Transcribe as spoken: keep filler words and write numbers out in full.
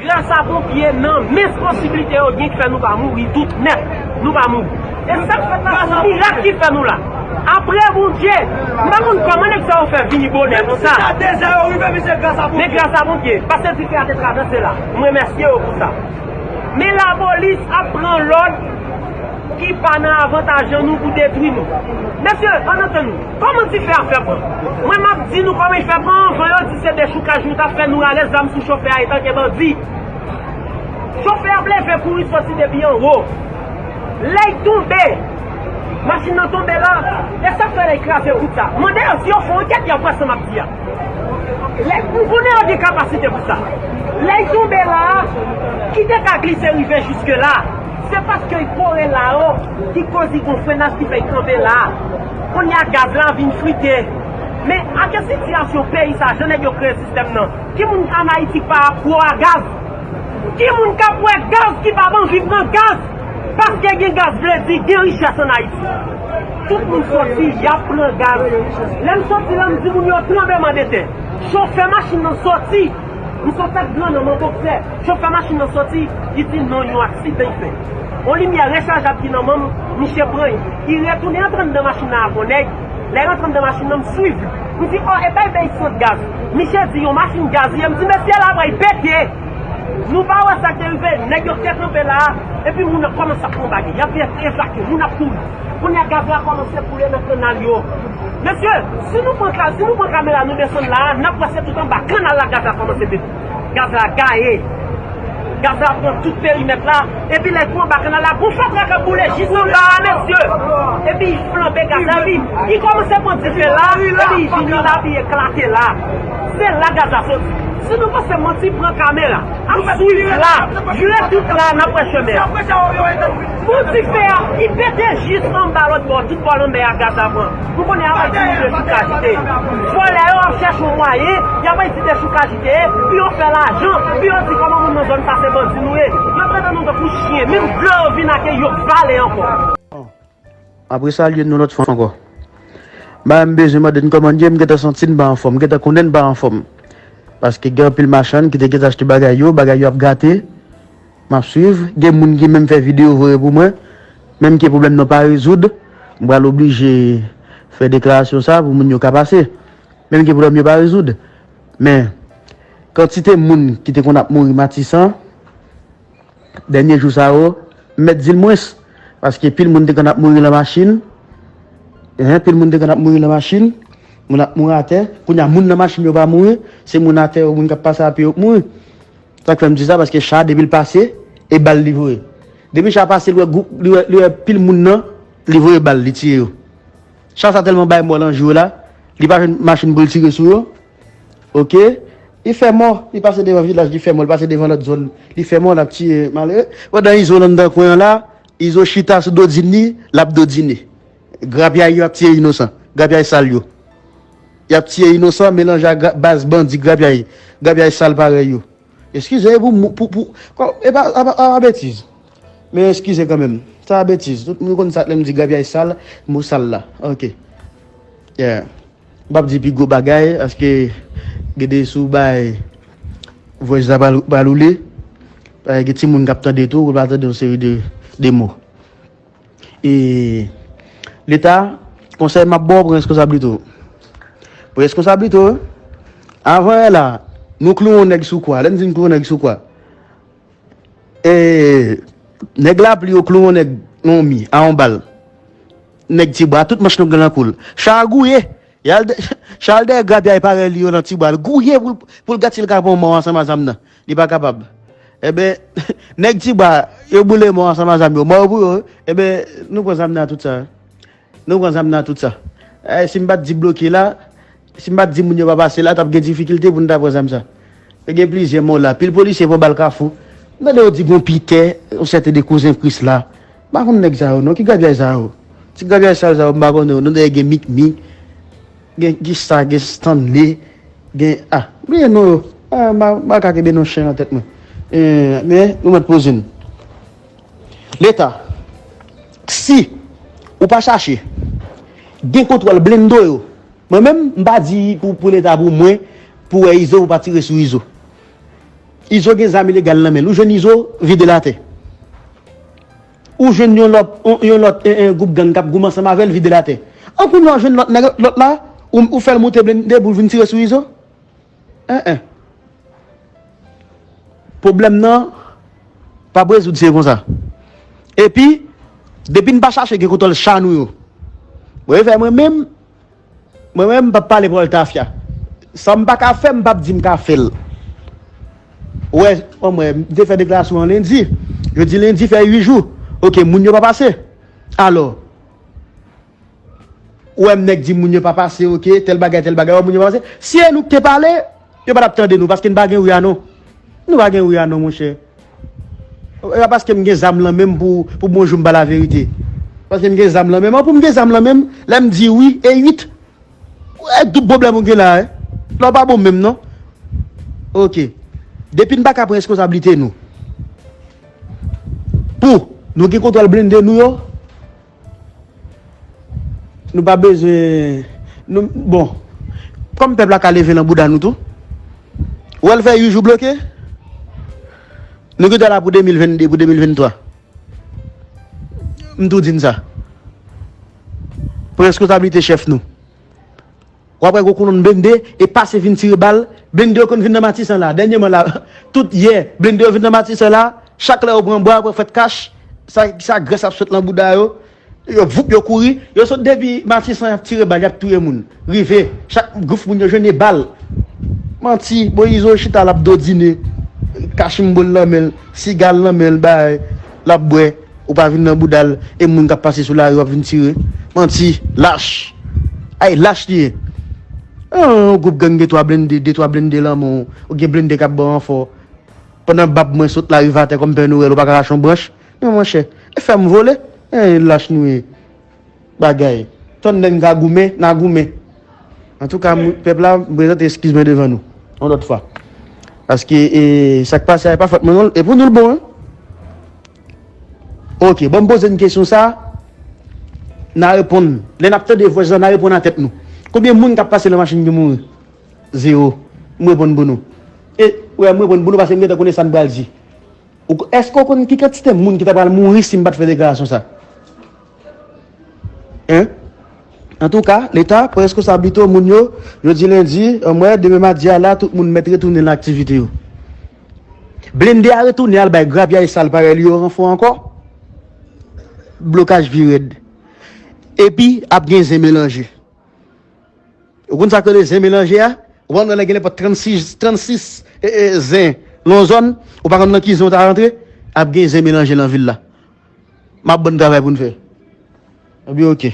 Gras a Bondye, nan mens posiblite yo gen k fè nou pa mouri tout nèt. Nou pa mouri. E sa k fèt la, se yon mirak ki fè nou la. Apre Bondye, m pa konn kòman nèg sa yo fè vini bonè konsa. Men gras a Bondye, paske dife a te travèse la. M remèsye yo pou sa. Men lapolis ap pran lòd ki pa nan avantaj an nou pou detwi nou. Mesye, ann antann nou. Kòman dife a fè pran? Mwen m ap di nou kòman l fè pran, anvan yo di se dechoukaj nou t ap fè, nou rale zam sou chofè a etanke bandi. Chofè a ap leve kouri soti depi anwo. Lè l tonbe, machin nan tonbe la, e sa k fè lè l kraze wout sa. Mande yo si yo fè ankèt, y ap wè sa m ap di a. Lè, m konnen yo gen kapasite pou sa. Lè l tonbe la, ki te ka glise rive jiske la, se paske l kore la yo ki koz li gon frennaj ki fè l kanpe la. Kounye a gaz la vin frite. Men, ake sitiyasyon peyi sa, jan nèg yo kreye sistèm nan. Ki moun ann Ayiti k pa akwo a gaz? Ki moun k ap wè gaz ki p ap anvi pran gaz? Paske gen gaz vle di gen richès ann Ayiti. Tout moun soti, y ap pran gaz. Lè m soti la, m di moun yo tranblemanntè. Chofè machin nan soti. M soti ak gran nanm an bòksè. Chofè machin nan soti, li di non, yon aksidan l fè. Yon limyè rechajab ki nan men m, misye pran l. Li retounen antre anndan machin nan ak yon nèg. Lè l antre anndan machin nan, m swiv li. M di, o, e pa l bay sant gaz. Misye di yon machin gaz li ye. M di, mesye la pral pete. Nou pa wè sa k te rive, nèg yo te kanpe la, epi moun nan kòmanse ap pran bagay. Y ap evakye, moun ap kouri. Kounye a gaz la kòmanse koule nan kannal yo. Mesye, si nou pran ka-, si nou pran kamera, nou desann la, n ap wè se tout anba kannal la gaz la kòmanse pete. Gaz la gaye. Gaz la pran tout perimèt la. Epi lè l tou anba kannal la, gon fatra k ap boule jis anba a, mesye. Epi l flanbe gaz la, epi li kòmanse pran dife la, epi li vini la, epi l eklate la. Se la gaz la soti. Si nou panse manti, pran kamera. Ap swiv la. Jwe tout la, n ap wè chemen an. Bon, dife a, li pete jis anba lòt bò, tout bò lanmè a gaz la pran. Nou konnen a pa di nou dechoukajite. Vòlè yo ap chèche yon mwayen, y ap di dechoukajite, pou yo fè lajan, pou yo di kòman moun nan zòn sa se bandi nou ye. Yo trete nou tankou chen, menm vle yo vin ake yo k vale ankò. M ap resalye n yon lòt fwa ankò. M pa menm bezwen mande n kòman n ye, m gentan santi n pa anfòm, m gentan konnen n pa anfòm. Paske gen anpil machann ki te gentan achte bagay yo, bagay yo ap gate. M ap swiv. Gen moun ki menm fè videyo voye pou mwen. Menm ke pwoblèm nan pa rezoud, m pral oblije fè deklarasyon sa pou moun yo ka pase. Menm ke pwoblèm yo pa rezoud. Men, kantite moun ki te konn ap mouri Matisan, dènye jou sa yo, m mèt di l mwens. Paske pil moun te konn ap mouri nan machin. Hein, pil moun te konn ap mouri nan machin. Moun ap mouri atè. Kounye a, moun nan machin yo pa mouri. Se moun atè yo, moun k ap pase a pye yo k mouri. Sa k fè m di sa, paske cha, depi l pase, e bal li voye. Depi cha pase, li wè gwoup, li wè, li wè pil moun nan, li voye bal, li tiye yo. Cha sa tèlman bay mò nan jou la, li pa jwenn machin pou l tire sou yo. Oke? Li fè mò, li pase devan vilaj, li fè mò, li pase devan lòt zòn, li fè mò, l ap tiye malere. Pandan Izo nan anndan kwen an la, Izo chita sou dodin li, l ap dodine. Grapyay yo ap tiye inosan, grapyay sal yo. Y ap tiye inosan, melanje ak gra-, baz bandi grapyay, grapyay sal parèy yo. Eskize pou, pou, pou, pou, e pa, a pa, a pa betiz. Men eskize kanmenm. Sa a betiz. Tout moun konn sa lè m di grapyay sal, mo sal la. Oke. Yeah. M p ap di pi gwo bagay, paske gen de sou bay voice la pral, pral woule. Paske gen timoun k ap tande tou, pou pa tande yon seri de, de mo. E Leta, konsèy m ap ba w, pran reskonsablite w. Pran reskonsablite w. Avan yè la, nou klouwe yon nèg sou kwa. Lè m di n klouwe yon nèg sou kwa, e, nèg lapli yo klouwe yon nèg nan yon mi a yon bal. Nèg Tibwa, tout manch nou gen nan kou l. Cha a gouye. Y al dè-, Cha al dèyè grapyay parèy li yo nan Tibwa. L gouye pou l, pou l gad si l ka pran mò ansanm a zam nan. Li pa kapab. Enben, nèg Tibwa, yo boule mò ansanm a zam yo. Mò yo pou yo, wi. Enben, nou pran zam nan tout sa. Nou pran zam nan tout sa. Eh, si m pa t di bloke la, si m pa t di moun yo pa pase la, t ap gen difikilte pou n ta pran zam sa. Te gen plizyè mò la. Pil polisye pran bal Kafou. M tande yo di gon Pitè, yon sèten de kouzen Kris la. M pa konn nèg sa yo non. Ki grapyay sa yo? Ti grapyay sal sa yo, m pa konnen yo non. Dayè gen Mikmik, gen Gista, gen Stanley, gen, ah, m bliye non yo. Ah, m pa, m pa ka kenbe non chen nan tèt mwen. Eh, men, nou mèt poze n. Leta, si ou pa chache gen kontwòl blendo yo, mwen menm, m pa di pou, pou Leta pou mwen, pou wè Izo, pou pa tire sou Izo. Izo gen zam ilegal nan men l. Ou jwenn Izo, vide l atè. Ou jwenn yon lòt, yon, yon lòt en, en, gwoup gang k ap goumen ansanm avè l, vide l atè. An kounye a, ou jwenn lòt nèg, lòt la, ou, ou fè l moute blende pou l vin tire sou Izo. En, en. Pwoblèm nan p ap rezoud si e konsa. Epi, depi n pa chache gen kontwòl cha nou yo, mwen fè mwen menm, mwen menm, m p ap pale pawòl tafya. Sa m pa ka fè, m p ap di m ka fè l. Ou wè, o mwen, m te fè deklarasyon an lendi. Jodi lendi fè uit jou. Oke, moun yo pa pase. Alò, ou wè m nèg di moun yo pa pase, oke, tèl bagay, tèl bagay, wè moun yo pa pase. Si e nou k te pale, yo pa t ap tande nou, paske n pa gen wi a non. Nou pa gen wi a non, monchè. E pa paske m gen zam lan men m pou, pou bonjou m pa laverite. Paske m gen zam lan men m. An pou m gen zam lan men m, lè m di wi, e uit. E tout pwoblèm ou gen la, e. Lè w pa bon menm, non. Oke. Depi n pa ka pran reskonsablite nou. Pou nou gen kontwòl blende nou yo, nou pa bezwen, nou, bon, kòm pèp la ka leve nan bouda nou tou, ou wè l fè uit jou bloke, nou gentan la pou de mil vennde, pou de mil venntwa. M tou di n sa. Pran reskonsablite chèf nou. W ap wè gwo kolonn blende e pase vin tire bal. Blende yo konn vin nan Matisan la. Dènyèman la, tout yè, blende yo vin nan Matisan la. Chak lè yo pran bwa, yo pran fèt kach, sa, sa grès ap sot nan bouda yo. Yo voup, yo kouri. Yo sot depi Matisan, y ap tire bal, y ap touye moun. Rive, chak gwouf moun yo jwenn e bal. Manti, bon, Izo chita, l ap dodine. Kachimbo l nan men l, siga l nan men l, bay, l ap bwè. Ou pa vin nan bouda l, e moun k ap pase sou lari w ap vin tire. Manti, lach. Ay, lach li ye. Ah, yon gwoup gang gen twa blende, de twa blende lan men w, ou gen blende k ap ba w ranfò. Pandan bab mwen sot la rive atè kòm Pè Noyèl, ou pa ka rache yon branch. Men monchè, e fè m vole. Eh, lach nou ye. Bagay. Tann lè n ka goumen, n a goumen. Antouka, moun, pèp la, m prezante eskiz mwen devan nou. Yon lòt fwa. Paske, e, sa k pase a, e pa fòt mwen, non. E pou nou l bon, wi. Oke, bon, m poze n kesyon sa, n a reponn. Lè n ap tande vwès lan, n a reponn a tèt nou. Konbyen moun k ap pase nan machin ki mouri? Zewo. M reponn pou nou. E, wè, m reponn pou nou paske m gentan konnen sa n pral di. Ou ko-, èske w konn ki kantite moun ki ta pral mouri si m pa t fè deklarasyon sa? Hein? Antouka, Leta pran reskonsablite w moun yo, jodi lendi, anmwè, demen madi a la, tout moun mèt retounen nan aktivite yo. Blende a retounen al bay grapyay sal parèy li yo ranfò ankò. Blokaj pi rèd. Epi, ap gen zen melanje. Ou konn sa k rele zen melanje a? Ou konn lè gen nenpòt trannsis, trannsis, e, e, zen nan yon zòn, ou pa konn nan ki zen w ta rantre, ap gen zen melanje nan vil la. M ap bann travay pou n fè. Ebyen, oke.